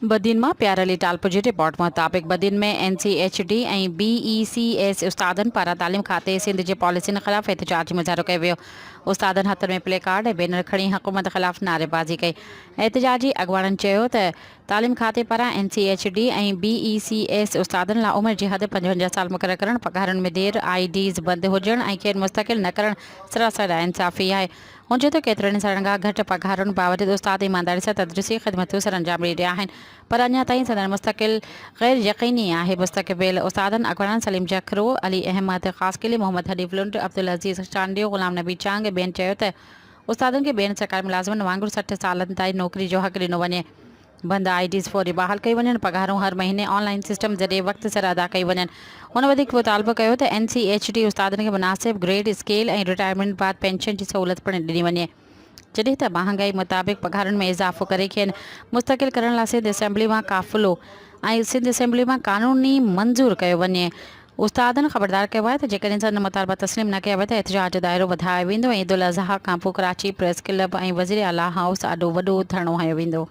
بدين مان پيار علي ٽالپر جي رپورٽ مطابق Badin ۾ N C H D ۽ B E C S استادن پاران تعليم کاتي سنڌ جي پاليسين خلاف احتجاجي مظاهرو ڪيو ويو. استادن هٿن ۾ پلي ڪارڊ ۽ بينر کڻي حڪومت خلاف نعريبازي ڪئي. احتجاجي اڳواڻن چيو ته تعليم کاتي پاران N C H D ۽ B E C S استادن لاء عمر جي حد 55 سال مقرر ڪرڻ، پگهارن ۾ دير، I Ds بند هجڻ ۽ کين مستقل نه ڪرڻ سراسر ناانصافي آهي. هن چيو ته ڪيترن ئي سالن کان گهٽ پگهارن باوجود استاد ايمانداري سان تدريسي خدمتون سرانجام ڏئي رهيا آهن پر اڃا تائين سندن مستقل غير يقيني آهي. مستقبل استادن اڳواڻن سليم جکرو، علي احمد خاصخيلي، محمد حنيف لنڊ، عبدالعزيز چانڊيو، غلام نبي چانگ ۽ ٻين چيو ته استادن کي ٻين سرڪاري ملازمن وانگر 60 سالن تائين نوڪري جو حق ڏنو وڃي. بند I Ds فوري بحال ڪيون وڃن، پگهارون هر مهيني آن لائين سسٽم ذريعي وقت سر ادا ڪيون وڃن. هن وڌيڪ مطالبو ڪيو ته اين سي ايڇ ڊي استادن کي مناسب گريڊ اسڪيل ۽ رٽائرمينٽ بعد پينشن جي سهولت پڻ ڏني وڃي. جڏهن ته مهانگائي مطابق پگهارن ۾ اضافو ڪري کين مستقل ڪرڻ لاء سنڌ اسيمبلي مان قافلو ۽ سنڌ اسيمبلي مان قانوني منظور ڪيو وڃي. استادن خبردار ڪيو آهي ته جيڪڏهن سندن مطالبا تسليم نه ڪيا ويا ته احتجاج جو دائرو وڌايو ويندو ۽ عيدالاضحيٰ کانپوء ڪراچي پريس ڪلب ۽ وزيراعليٰ هائوس آڏو وڏو ڌرڻو هنيو ويندو.